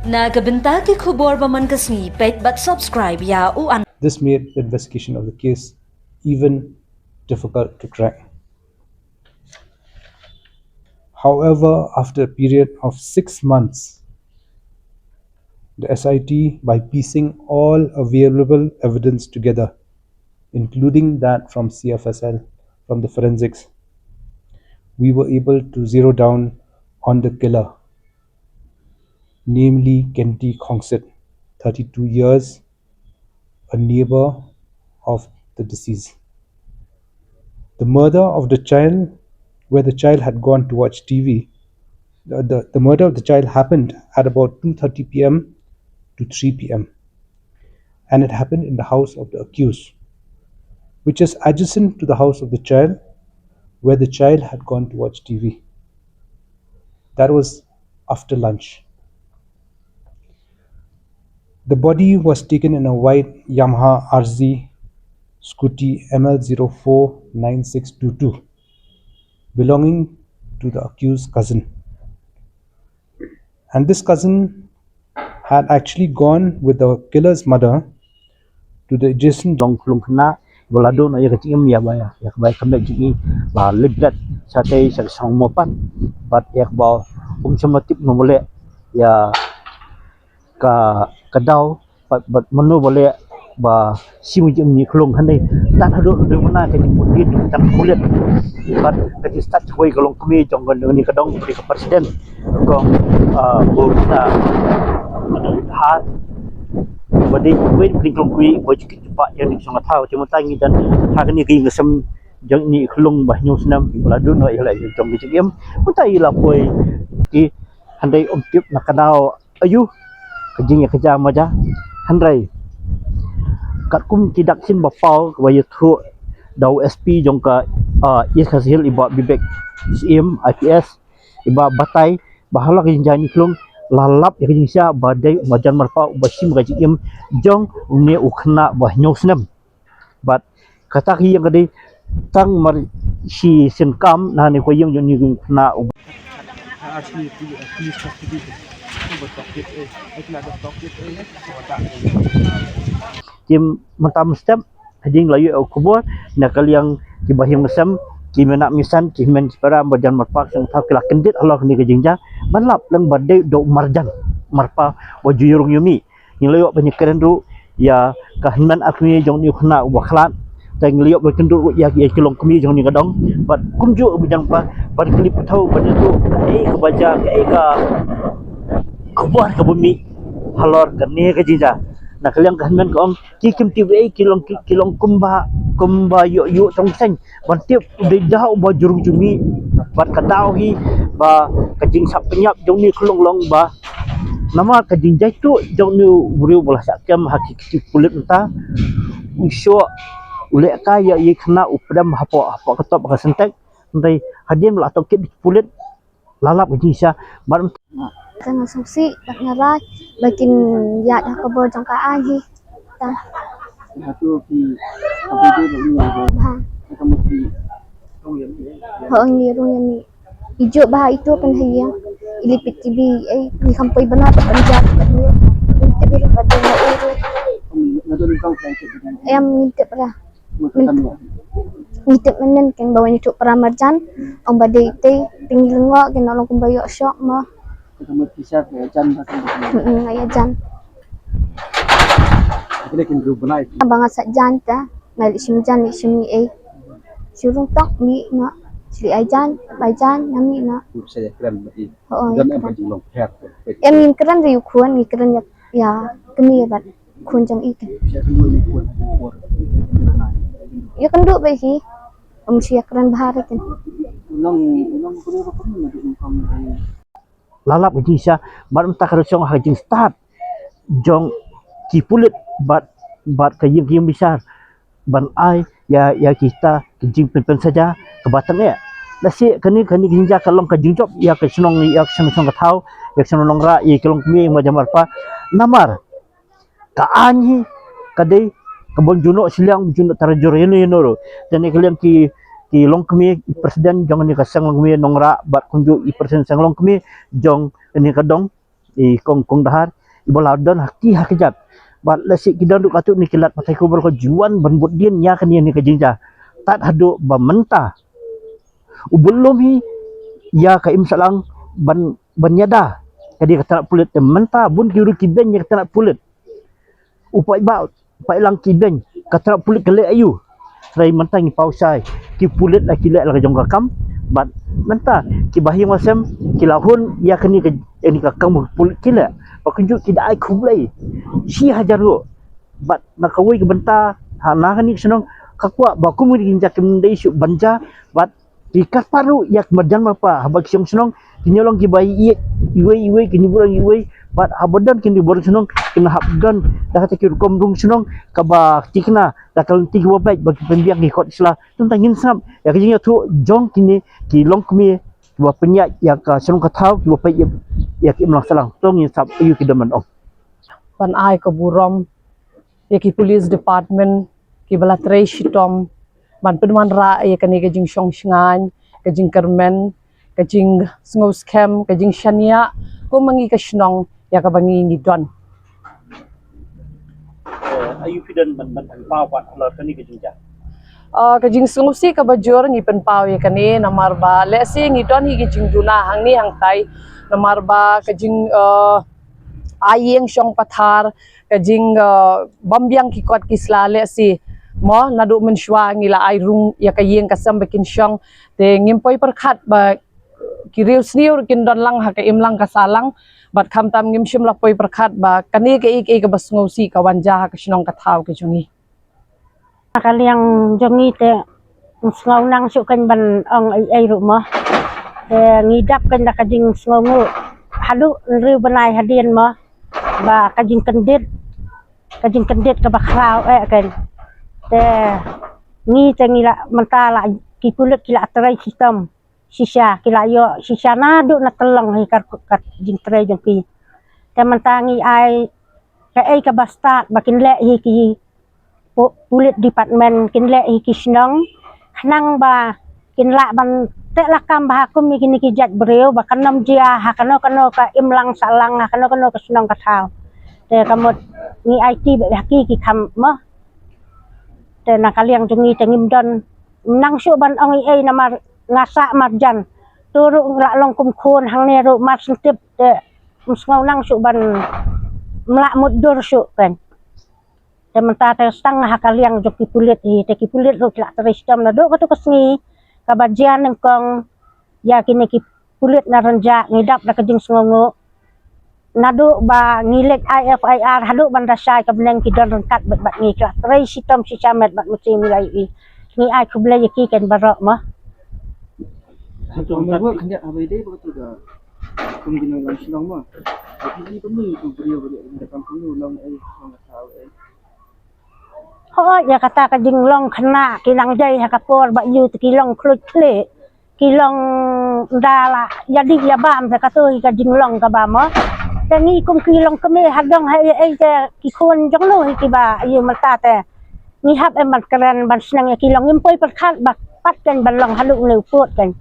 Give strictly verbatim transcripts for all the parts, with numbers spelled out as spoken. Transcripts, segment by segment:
Na ka bynta ki khubor ba man ka sngi, peit bad subscribe ïa u an. This made the investigation of the case even difficult to track. However, after a period of six months, the S I T, by piecing all available evidence together, including that from C F S L, from the forensics, we were able to zero down on the killer, namely Kenti Khongsit, thirty-two years, a neighbor of the deceased. The murder of the child, where the child had gone to watch T V, the, the, the murder of the child happened at about two thirty p m to three p m, and it happened in the house of the accused, which is adjacent to the house of the child, where the child had gone to watch T V. That was after lunch. The body was taken in a white Yamaha R Z scooty M L zero four nine six two two, belonging to the accused cousin. And this cousin had actually gone with the killer's mother to the adjacent. Long khlung khynnah ba la duh noh ïa ka jingim ïa ba ïa ka bai ka met jong i, ba leit bret shatei sha ka shnong Mawpat, bad ïa kaba um shym la tip noh ba leh ïa ka, ka daw, bad, bad mano ba leh ba shim ka jingim ïa i khlung khynnah. Tad haduh ruh dei mynta ka jingpynbeit jong tang pulit bad ka jingstad kawei ka longkmie jong kane ka dong, ka president, kong, ah, Burkina Hat, ba dei kawei na ki khlong kmie ba ju kit jubab ïa kane ka shnong ka thaw. Te mynta ngi don ha kane ka ïing ka sem jong kane ka khlong ba hynñiew snem ba la duh noh ïa la jong ka jingim. Mynta i la poi, te hynrei ym tip na ka daw aïu ka jingïakajia maja. Hynrei katkum ki dak shin ba paw kaba ïathuh da u S P jong ka, ah, East Khasi Hills, i Bah Bibek Syiem, I P S, i ba batai ba halor ka jingjia kane ka khlong la lap ïa ka jingshisha ba dei u marjan marpa ba shim ka jingim jong une u khynnah ba hynñiew snem. Bad kata ka ïing ka dei tang mar shi sien kam na ne ko ïing jong une u khynnah u. Te mynta mynstep hadien la ïoh khubor na ka liang ki bahaïing bahasem, ki myna misan, ki hynmen ki para, marjan marpa, sngewthuh ki la kyndit halor kane ka jingjia ban lap lang ba dei u marjan marpa ba ju ïarung ïa mih. Ngi la ïoh ban ïakren ruh ïa ka hynmen ka kmie jong une u khynnah uba khlad. Te ngi la ïoh ban kynduh ruh ïa, ïa ki longkmie jong une ka dong bad kumjuh ba jong ba ban kylli pathou ban ïathuh kaei kaba jia, kaei ka khubor kaba mih halor kane ka jingjia. Na ka liang ka hynmen ka ong ki kim tip ei, ki long, ki, ki long kumba, kumba ïoh ïoh tong seng ban tip u dei da uba ju rung ju mih bad ka daw hi ba ka jingsngap pynïap jong une ka khlong long ba namar ka jingjaituh jong une u briew ba la shah kem ha ki kti pulit mynta, u shoh u leh kai ïa i khynnah, u pdem hapoh, hapoh ka top ka syntek. Hynrei hadien ba la tohkit da ki pulit la lap ka jingshisha. Bad ka nga sngewsih bad nga rai ba kin ïaid ha ka bor jong ka aiñ hi. Ta. Hato ki, hato ki ba ngi ba. Bha. Ka mut ki rung ïa mi. Ho, ngi rung ïa mi. I juh bha itu kan ha ïing. I lipit T V, eh, ngi kham poi bna bad ban ïaid bad ngi. Ngi tip i ruh bad ngi uru. Em, ngi tip ra. Ngi tip mynnin kan ba wan ïathuh para marjan, ong ba dei tei, te ngi lyngngoh, kin ong long kumba ïoh shoh mo. Mm, ïa jan. Ba nga sah jan ta, nga leit shim jan, leit shim ei. Shu rung tok mih noh, shu leit ai jan, ai jan, nga mih noh. Ho, ïa kren. Em, ngim kren ri u khun, ngi kren ïa, ïa kmie bad khun jong i kan. Ïa kynduh bad hi. Ym shu ïa kren bha re kan. La lap ka jingshisha, bad mynta ka rachong ha ka jingstad jong ki pulit bad, bad ka ïing, ka ïing bishar ban ai ïa, ïa kita ki jingpynpynsaja kaba tang eh. Lashai kane, kane ka jingjia ka long ka jingjop ïa ka shnong, ïa ka shnong, shnong ka thaw, ïa ka shnong Nongrah, ïa ka longkmie, ïa ka marjan marpa. Namar ka aiñ hi ka dei ka ban ju noh shiliang, ju noh tarajur ïano ïano ruh. Te na ka liang ki, ki longkmie, i president jong kane ka seng longkmie Nongrah bad kumjuh i president seng longkmie jong kane ka dong i kong kong dahar i ba la don ha ki ha ka jat. Bad lehse ki don ruh katto katne ki lad pathai khubor ko ju wan ban bud dien ïa kane ne ka jingjia. Tad haduh ba mynta u bud lum hi ïa ka imsahlang ban ban ïada ka dei ka tnat pulit. Te mynta bun ki ruh ki beiñ ïa ka tnat pulit. U paidbah, u paidlang ki beiñ, ka tnat pulit ka leh aïu? Hynrei mynta ngi paw shai, ki pulit la ki leh la ka jong ka kam. Bad mynta ki bahaïing bahasem ki la hun ïa kane ka, ïa kane ka kam pulit ki leh. Ba kumjuh ki da ai khublei shi hajar ruh. Bad na kawei ka bynta, ha na kane ka shnong ka kwah ba kum kine ki jingjia kim dei shuh ban jia. Bad ki kyrpad ruh ïa ki marjan marpa haba ki shong shnong kin ïa long kiba ïeit iwei iwei, kin ïa burom iwei. Bad haba don kine ki burom shnong kin hap don da kata ki rukom rung shnong kaba thikna da ka lynti kaba beit ba ki pynbiang ki kot sla. Tang ngin sngap ïa ka jingïathuh jong kine ki longkmie kiba pynïaid ïa ka shnong ka thaw, kiba peit ïa, ïa ki imlang sahlang. To ngin sngap aïu ki don ban ong. Ban ai ka burom ïa ki police department kiba la trei shitom ban pynwanrah ïa kane ka jingshong shngaiñ, ka jingkyrmen, ka jingsngew skhem, ka jingshaniah kum ma ngi ka shnong ïa kaba ngi ngi don. Eh, aïu phi don ban ban pynpaw pat halor kane ka jingjia? Ah, ka jingsngewsih kaba jur ngi pynpaw ïa kane namar ba lehse ngi don hi ka jingduna hangne hangtai namar ba ka jing ah, ai ïing shong pathar, ka jing ah, bam biang ki kot ki sla lehse. Mo naduh mynshuwa ngi la ai rung ïa ka ïing ka sem ba kin shong. Te ngim poi pyrkhat ba ki riew sniew ruh kin don lang ha ka imlang ka sahlang. Bad khamtam ngim shym la poi pyrkhat ba kane kaei kaei kaba sngewsih ka wan jia ha ka shnong ka thaw ka jong ngi. Na ka liang jong ngi te sngew nang shuh kan ban ong ei ei ruh mo. Te ngi dap kan da ka jingsngewnguh haduh hynriew bnai hadien mo. Ba ka jingkyndit, ka jingkyndit kaba khraw eh kan. Te ngi te ngi la mynta la ki pulit ki la trei shitom shisha, ki la ïoh shisha naduh na tyllong hi ka, ka jingtrei jong ki. Te mynta ngi ai kaei kaba stad ba kin leh hi ki pu-, pulit department, kin leh hi ki shnong khnang ba kin lah ban teh lakam bha kum ïa kine ki jait briew ba kan ym jia ha kano kano ka imlang sahlang, ha kano kano ka shnong ka thaw. Te ka mut ngi aiti beit ha ki ki kham mo. Te na ka liang jong ngi te ngim don nang shuh ban ong ei ei namar nga sah marjan. To ruh la long kum khun hangne ruh mar sngewtip te ym sngew nang shuh ban, ym lah mutdur shuh kan. Te mynta te tang ha ka liang jong ki pulit hi, te ki pulit ruh ki la trei shitom naduh kato ka sngi kaba jia nyngkong ïa kine ki pulit na Rynjah. Ngi dap da ka jingsngewnguh. Naduh ba ngi leit ai F I R haduh ban da shai ka bneng ki don ryngkat bad, bad ngi, ki la trei shitom shisha met bad mynsiem, ngi la ïohi. Ngi ai khublei ïa ki kan baroh mo. Hato me buh khyndiat haba ïadei bad kato ka kum kine long shnong mo? Ki kum kine ki briew ba dei ka kam kum long ei, long ka thaw ei. Hooid, ïa kata ka jinglong khynnah ki nang jai ha ka por ba ïoh te ki long khluit khlieh, ki long da la ïa dih ïa bam, te kato hi ka jinglong kaba mo. Te ngi kum ki longkmie ha dong ha ei ei te ki khun jong no hi kiba ïoh mynta te ngi hap em ban kren ban sneng ïa ki long, ngim poi pyrkhat ba pat kan ban long haduh une u pud kan.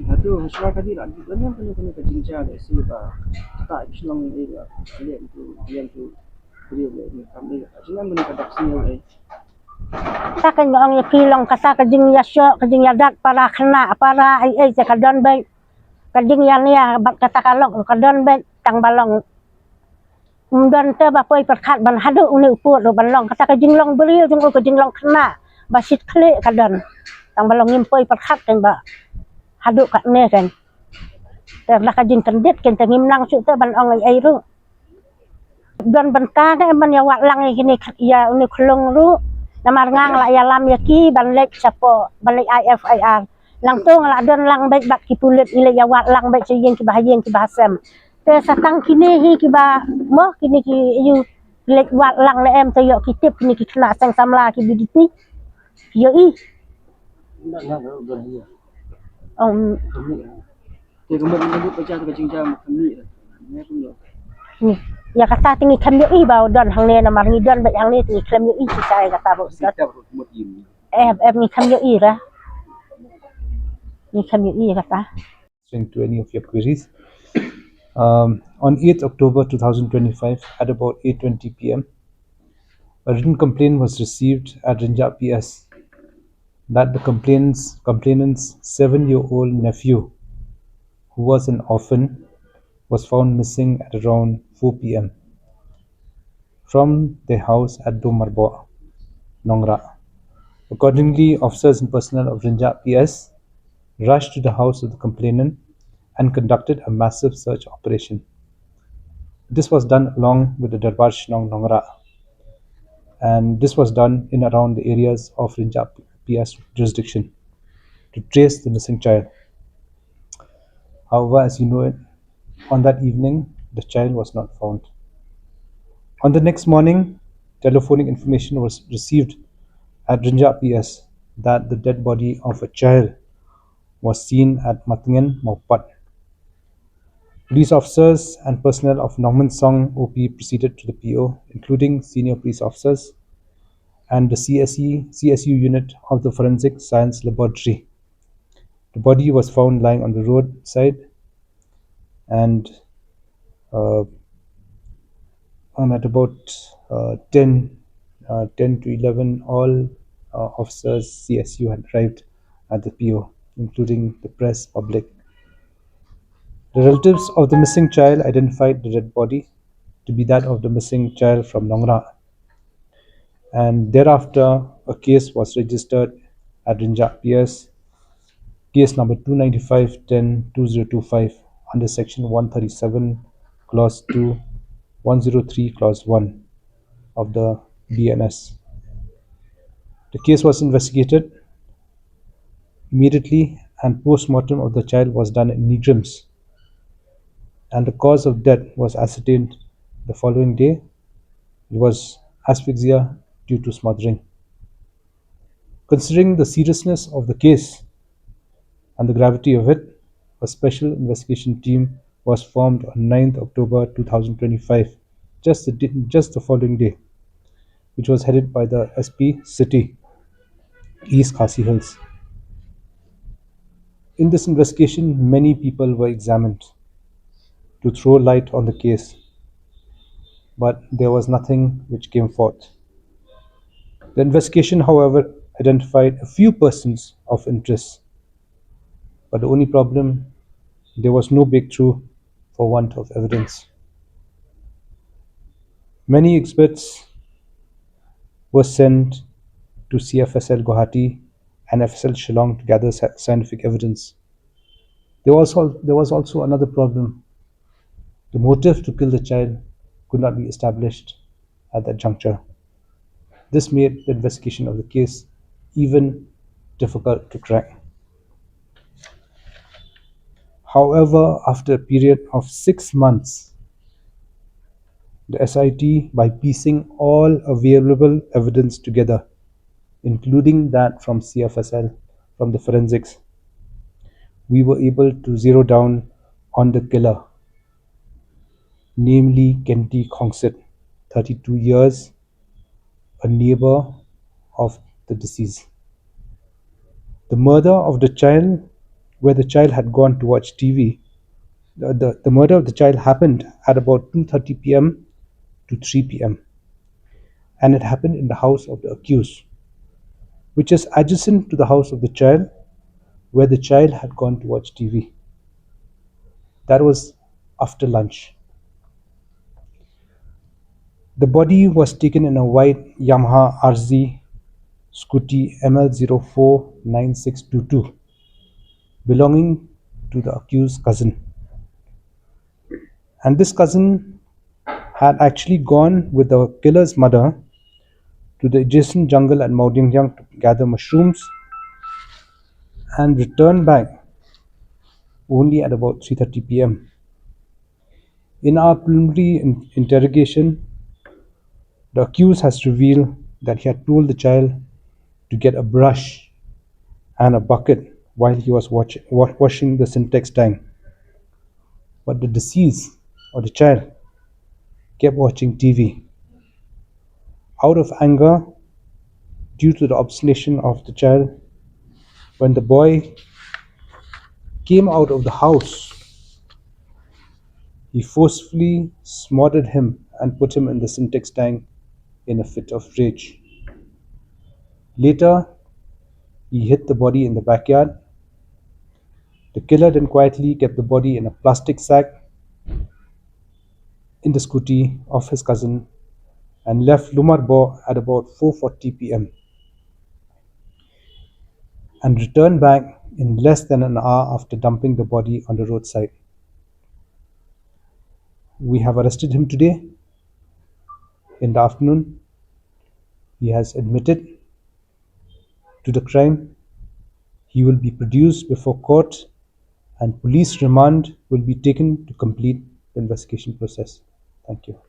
Hato ha shuwa ka dei la dei ban ïa kane kane ka jingjia lehse ba ta ki long ei ba liang tu liang tu briew leh ni kam dei ka jingjia kane ka dak sniew ei. Ta kan ong ïa ki long kata ka jingïashoh ka jingïadat para khynnah para ei ei te ka don beit. Ka jingïania bad kata ka lok ka don beit tang ba long. Ym don te ba poi pyrkhat ban haduh une u pud ruh ban long kata ka jinglong briew jong u, ka jinglong khynnah ba shit khlieh ka don. Tang ba long ngim poi pyrkhat kan ba haduh katne kan. Te la ka jingkyndit kan te ngim nang shuh te ban ong ei ei ruh. Don bynta ne em ban ïa wad lang ïa kine ïa une u khlung ruh. Namar nga nga la ïalam ïa ki ban leit shapoh ban leit ai F I R. Nangta nga la don lang beit bad ki pulit, ngi leit ïa wad lang beit sha ïing kiba ha ïing kiba ha sem. Te sa tang kine hi kiba mo kine ki ïoh leit wad lang ne em te ïoh ki tip kine ki khynnah seng samla ki B D P. Ïohi. Ong. Te ka mut ngi ka jia ka jingjia ma kane. Ngi ïa kata te ngi khlem ïohi ba u don hangne namar ngi don beit hangne te ngi khlem ïohi shisha ïa kata ba u don. Em em ngi khlem ïohi ra. Ngi khlem ïohi ïa kata. Answering to any of your queries. Um, on eighth October two thousand twenty-five, at about eight twenty p m, a written complaint was received at Rynjah P S that the complainant's, complainant's seven-year-old nephew, who was an orphan, was found missing at around four p m from their house at Domarboh, Nongrah. Accordingly, officers and personnel of Rynjah P S rushed to the house of the complainant and conducted a massive search operation. This was done along with the Darbar Shnong, Nongrah, and this was done in around the areas of Rynjah P S jurisdiction to trace the missing child. However, as you know it, on that evening, the child was not found. On the next morning, telephonic information was received at Rynjah P S that the dead body of a child was seen at Matngen, Mawpat. Police officers and personnel of Nongmensong O P proceeded to the P O, including senior police officers and the C S E, C S U unit of the Forensic Science Laboratory. The body was found lying on the roadside, and uh, and at about uh, ten, uh, ten to eleven, all uh, officers C S U had arrived at the P O, including the press, public. The relatives of the missing child identified the dead body to be that of the missing child from Nongrah, and thereafter a case was registered at Rynjah P S, case number two ninety-five ten two zero two five, under section one thirty-seven, clause two, one zero three, clause one of the B N S. The case was investigated immediately, and post-mortem of the child was done in Nigrims, and the cause of death was ascertained the following day. It was asphyxia due to smothering. Considering the seriousness of the case and the gravity of it, a special investigation team was formed on ninth October two thousand twenty-five, just the, di- just the following day, which was headed by the S P City, East Khasi Hills. In this investigation, many people were examined to throw light on the case, but there was nothing which came forth. The investigation, however, identified a few persons of interest, but the only problem, there was no breakthrough for want of evidence. Many experts were sent to C F S L Guwahati and F S L Shillong to gather sci- scientific evidence. There was, al- there was also another problem. The motive to kill the child could not be established at that juncture. This made the investigation of the case even difficult to crack. However, after a period of six months, the S I T, by piecing all available evidence together, including that from C F S L, from the forensics, we were able to zero down on the killer, namely Kenti Khongsit, thirty-two years, a neighbor of the deceased. The murder of the child, where the child had gone to watch T V, the, the, the murder of the child happened at about two thirty p m to three p m, and it happened in the house of the accused, which is adjacent to the house of the child, where the child had gone to watch T V. That was after lunch. The body was taken in a white Yamaha R Z scooty M L zero four nine six two two, belonging to the accused's cousin. And this cousin had actually gone with the killer's mother to the adjacent jungle at Mawdyngjang to gather mushrooms and returned back only at about three thirty p m. In our preliminary in- interrogation, the accused has revealed that he had told the child to get a brush and a bucket while he was watch- wa- washing the Sintex tank. But the deceased, or the child, kept watching T V. Out of anger, due to the obstination of the child, when the boy came out of the house, He forcefully smothered him and put him in the Sintex tank in a fit of rage. Later, he hid the body in the backyard. The killer then quietly kept the body in a plastic sack in the scooty of his cousin and left Lumar Bo at about four forty p m and returned back in less than an hour after dumping the body on the roadside. We have arrested him today in the afternoon. He has admitted to the crime. He will be produced before court and police remand will be taken to complete the investigation process. Thank you.